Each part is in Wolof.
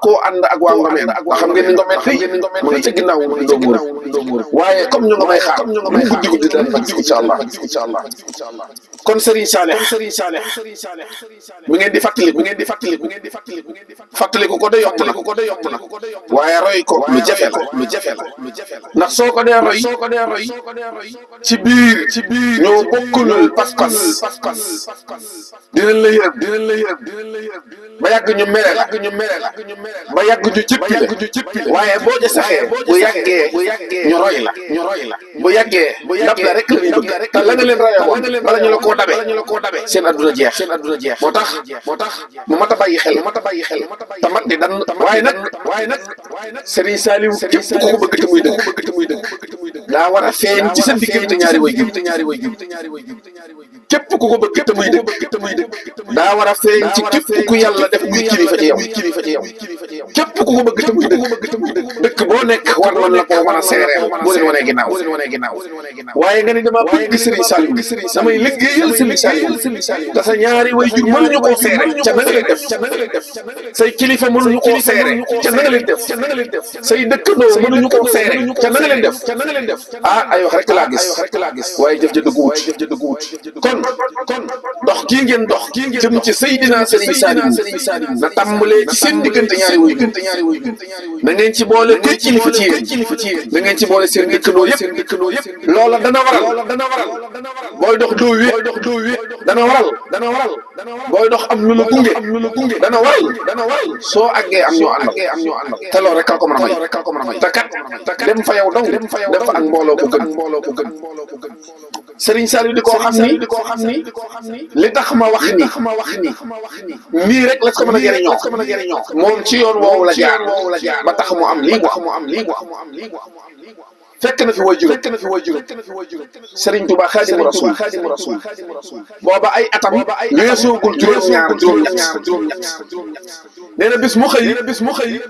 koo ànd ak waa Ngomeen nga xam ngeen ni Ngomeen tey mu ngi ca ginnaaw Ndomor waaye comme ñu nga may xaar lu mu guddi guddi daan fa incha allah kon Serigne Saleh mi ngeen di fàttaliku ko de yomb na waaye roy ko lu jafe la ndax soo ko dee roy ci biir ñoo bokkulul pas-pas dinañ la yërëm ba yàgg ñu mere la ba yàgg ñu jëppi la waaye boo ja saxee bu yàggee ñu roy la bu yàggee dab la rek la ñuy bëgg te la nga leen rayoon bala ñu la koo dabe seen adduna jeex moo tax mu mat a bàyyi xel te mat di dan waaye nag Serigne Saliou képp ku ko bëgg te muy dëgg daa war a feeñ ci sa diggante ñaari way jur képp ku ko bëgg te muy dëgg daa war a feeñ ci képp ku yàlla def muy kilifa ci yow képp ku ko bëgg te muy dëgg dëkk boo nekk war nañ la koo mën a seereel boo leen wanee ginnaaw waaye nga ni dama bëgg Serigne Saliou damay liggéeyal Serigne Saliou te sa ñaari way jur mënuñu koo seere ca na nga leen def say kilifa mënuñu koo seere ca na nga leen def say dëkkandoo mënuñu koo seere ca na nga leen def ah ay wax rek laa gis waaye jëf ja dëgguwut kon dox kii ngeen dox jëm ci Seydina Serigne Saliou na tàmbalee ci seen diggante ñaari way jur na ngeen ci boole kuy kilifa ci yéen na ngeen ci boole seen dëkkandoo yëpp loola dana waral booy dox doo wéet dana waral booy dox am lu la gunge dana waral soo àggee am ñoo àndal te loolu rek ko mën a may te kat dem fa yow dong dem fa ak mbooloo ko gën Serigne Saliou di koo xam ni li tax ma wax ni nii rek la ko mën a jëriñoo moom ci yoon woowu la jaar ba tax mu am lii fekk na fi waajur Serigne Touba Xaadimu Rasuul booba ay atam weesoogul juróom-ñett nee na bis mu xëy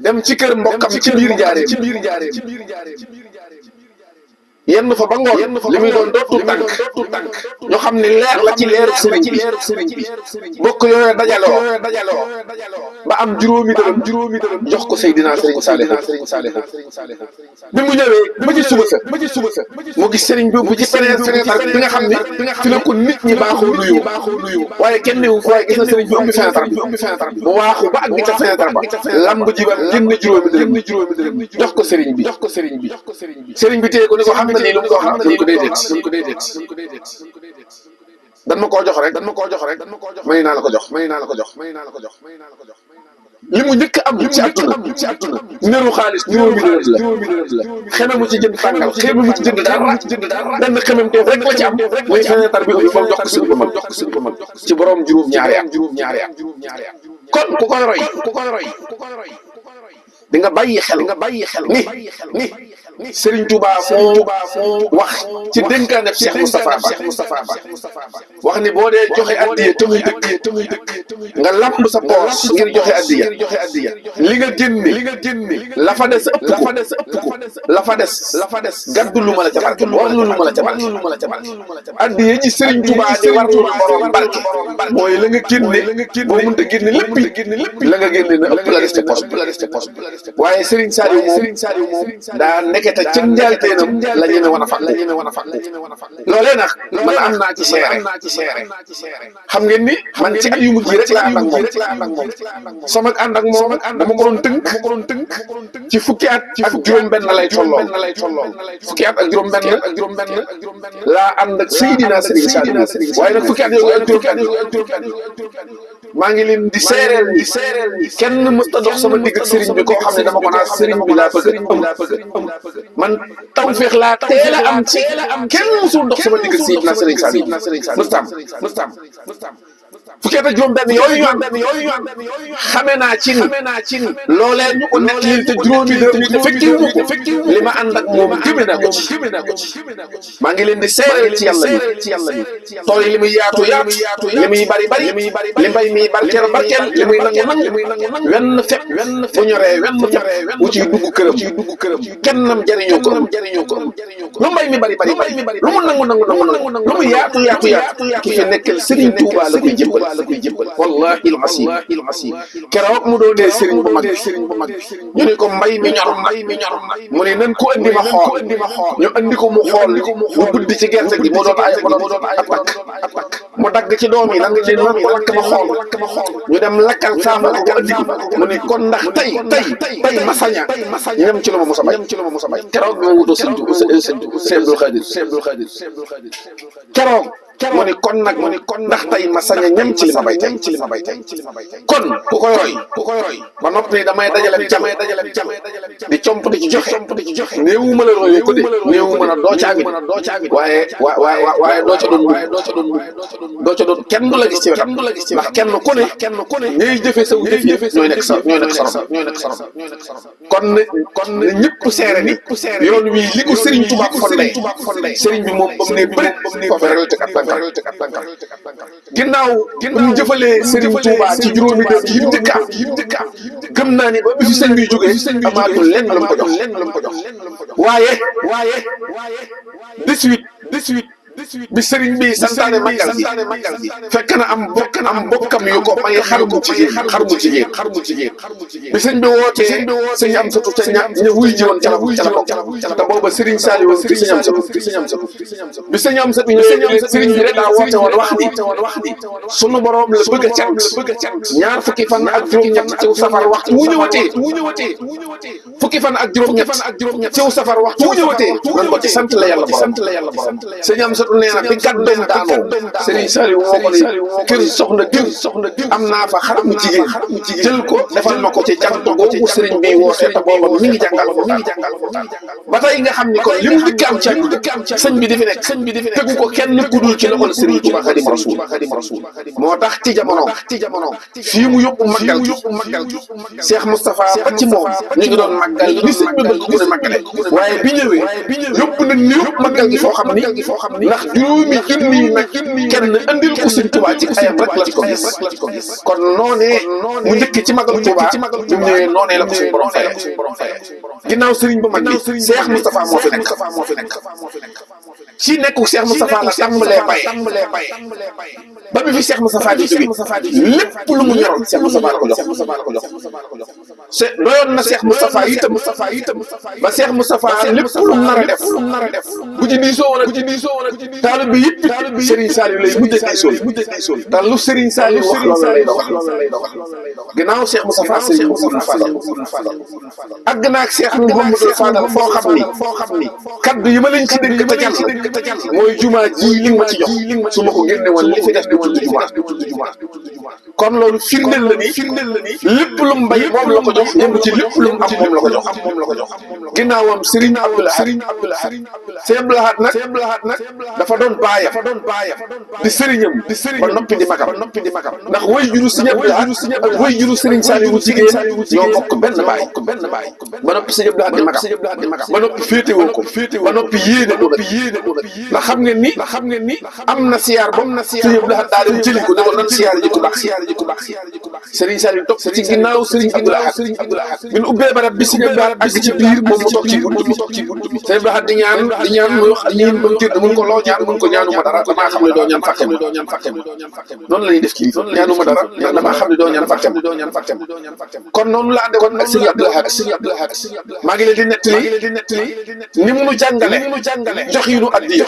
dem ci kër mbokkam ci biir Njaaréem yenn fa ba ngoon li muy doon dootul tànk ñu xam ne leer la ci leeru sëriñ bi bokk yooyu dajaloo ba am juróomi dërëm jox ko Seydina Serigne Saleh bi mu ñëwee ba ci suba sa mu gis sëriñ bi bu ci fenêtre bi nga xam ne fi la ko nit ñi baaxoo nuyu waaye kenn newu waaye gis na sëriñ bi ubbi fenêtre mu waaxu ba àgg ca fenêtre ba lamb jibar génn juróomi dërëm jox ko sëriñ bi sëriñ bi téye ko ni ko xam nii lu mu ko wax ko déedéet dan ma koo jox rek may naa la ko jox li mu njëkk am ci àdduna neru xaalis juróomi dërëm la xeme mu ci jënd tàngal xeme mu ci jënd dara benn xemem teef rek la ci am muy fenêtre bi ubbi moom jox ko sëñ ko mag ci borom juróom-ñaari at kon ku koy roy di nga bàyyi xel ni Serigne Touba moo wax ci dénkaane Cheikh Moustapha Ba wax ni boo dee joxe addiya te muy dëkk nga lamb sa poos ngir joxe addiya li nga génne la fa des gaddu lu ma la ca barke war lu ma la ca barke addiya ci Serigne Touba di war lu borom barke mooy la nga génne boo mënta génne lépp la nga génne na ëpp la des ca poos waaye Serigne Saliou moom daa nekkete ca njaalteenam la ñeme woon a fàq loolee nag man am naa ci seere xam ngeen ni man ci at yu mujj rek la ànd ak moom sama ànd ak moom dama ko doon tënk ci fukki at ak juróom-benn lay tolloo fukki at ak juróom-benn laa ànd ak Seydina Serigne Saliou waaye nag fukki at yooyu ak juróom-benn maa ngi leen di seereel ni kenn mësta dox sama digg ak Serigne bi koo xam ne dama ko naan Serigne bi laa bëgg man tawfeex laa teel a am ci kenn mësul dox sama digg ak Seydina Serigne Saliou mëstam fukki at ak juróom-benn yooyu ñu am xame naa ci ni loolee ñu ko nettali te juróomi dërëm yi te fekkiwu ko li ma ànd ak moom gëme naa ko ci maa ngi leen di seereel ci yàlla ni tool yi li muy yaatu li muy bari li mbay mi barkeel li muy nangu wenn fepp bu ñoree wenn fepp bu ciy dugg këram kennam jariñoo ko lu mbay mi bari lu mu nangu lu mu yaatu ki fi nekkal Serigne Touba la koy jëmbal Touba la koy jébbal wallahi al-asim keroog mu doonee sëriñ bu mag ñu ne ko mbay mi ñor mu ne nan ko andi ma xool ñu andi ko mu xool mu buddi ci gerte gi mu doon ay atak mu dagg ci doom yi nan ko lakk ma xool ñu dem lakkal saafara ko andi mu ne kon ndax tey ma saña ñam ci lu ma mos a bay keroog ma wutoo sëñ Abdul Xaadir keroog mu ni kon ndax tey ma sañ a ñam ci li ma bay tey kon ku koy roy ba noppi damay dajale jam di comp di ci joxe néewu mën a royee ko de néewu mën a doo caagi waaye doo ca doon kenn du la gis ci wetam ndax kenn ku ne ñooy jëfe saw jëf ñooy nekk sarom kon na ñëpp seere ni yoon wi li ko Serigne Touba fondé Serigne bi moom ba mu ne bëri foofu rek la tëkkat ginnaaw mu jëfalee Serigne Touba ci juróomi dëkk yi mu njëkk am gëm naa ni ba bi fi sëñ bi jógee amaatul lenn lu mu ko jox waaye 18 bi sëriñ bi santaane màggal gi fekk na am bokkam yu ko may xar mu jigéen bi sëñ bi wootee sëñ am satu ca ña wuy ji woon ca la bokk te booba sëriñ Saliou woon sëñ am satu bi sëñ am satu ñëwee sëriñ bi rek daa woote woon wax ni sunu borom la bëgg a cant ñaar fukki fan ak juróom-ñett ciw safar waxtu wu ñëwatee fukki fan ak juróom-ñett ciw safar waxtu wu ñëwatee nan ko ci sant la yàlla borom sëñ am satu nee na bi kàddoom daanoo Serigne Saliou moo ko ni kër soxna diw am naa fa xar mu jigéen jël ko defal ma ko ci cant googu Serigne bi woote te booba mi ngi jàngal ba tey nga xam ni kon li mu dëkk am ci sëñ bi di fi nekk tegu ko kenn ku dul ci loxol Serigne Touba Xaadimu Rasuul moo tax ci jamono fii mu yóbbu màggal gi Cheikh Moustapha ba ci moom ñu ngi doon màggal ni sëñ bi bëgg ku ne màggale waaye bi ñëwee yóbbu na ni yóbbu màggal gi foo xam ni ndax juróomi junni nag kenn andil ko Sëriñ Tuubaa ci ayam rek lañ ko gis kon noonee mu njëkk ci magal Tuubaa bi mu ñëwee noonee la ko suñu borom fayee ginnaaw sëriñ bu mag bi Cheikh Moustapha moo fi nekk ci nekku Cheikh Moustapha la tàmbalee bay ba bi fi Cheikh Moustapha di jóge lépp lu mu ñoroon Cheikh Moustapha la ko jox doyoon na Cheikh Moustapha itam ba Cheikh Moustapha lépp lu mu nar a def bu ci diisoo woon ak taalibe bi yëpp Serigne Saliou lay mujjee diisoo te lu Serigne Saliou wax loolu lay dox ginnaaw Cheikh Moustapha Serigne Mouhamadou Fadal àgg naa ak Cheikh Mouhamadou Fadal foo xam ni kaddu yi ma leen ci dégg te jàll mooy jumaa ji li nga ma ci jox su ma ko génne woon li fi def di tudd jumaa kon loolu firndeel la ni lépp lu mu bay moom la ko jox yëngu ci lépp lu mu am moom la ko jox ginnaawam Serigne Abdoul Ahad Serigne Abdoul Ahad nag dafa doon baayam di sëriñam ba noppi di magam ndax way juru Serigne Abdoul Ahad ak way juru Serigne Saliou bu jigéen ñoo bokk benn baay ba noppi Serigne Abdoul Ahad di magam ba noppi féetewoo ko ba noppi yéene ko ndax xam ngeen ni am na siyaar ba Serigne Abdoul Ahad daa dem jëli ko demoon nan siyaar ji ku baax Serigne Saliou topp ci ginnaaw Serigne Abdoul Ahad bi ñu ubbee barab bi Serigne Abdoul Ahad àgg ci biir moom mu toog ci buntu bi Serigne Abdoul Ahad di ñaan muy wax ñaan ba mu jënd mun ko loo ñaan mun ko ñaanuma dara damaa xam ne doo ñaan fàttem noonu la ñuy def kii ñaanuma dara damaa xam ne doo ñaan fàttem kon noonu la ànde woon ak Serigne Abdoul Ahad maa ngi leen di nettali ni mu nu jàngale jox yi nu addiya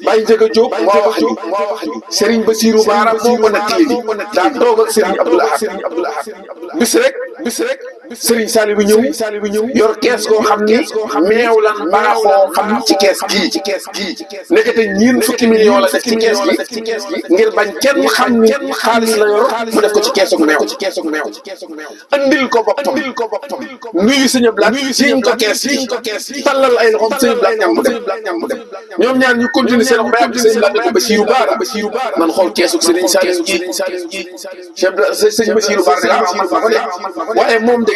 Baye Ndiaga Diop moo wax ñu Serigne Bassirou Bara moo ko nettali daa toog ak Serigne Abdoul Ahad bis rek Serigne Saliou bi ñëw yor kees goo xam ni meew lan baaxoo xam ci kees gii nekkate ñeen fukki million la def ci kees gi ngir bañ kenn xam ni xaalis la yor mu def ko ci keesug meew andil ko boppam nuyu Serigne Abdoul Ahad siñ ko kees tallal ay loxoom Serigne Abdoul Ahad ñam mu dem ñoom ñaar ñu continuer seen wax ba yàgg Serigne Abdoul Ahad Bassirou Bara man xool keesug Serigne Saliou gi Serigne Bassirou Bara man ma ko de waaye moom de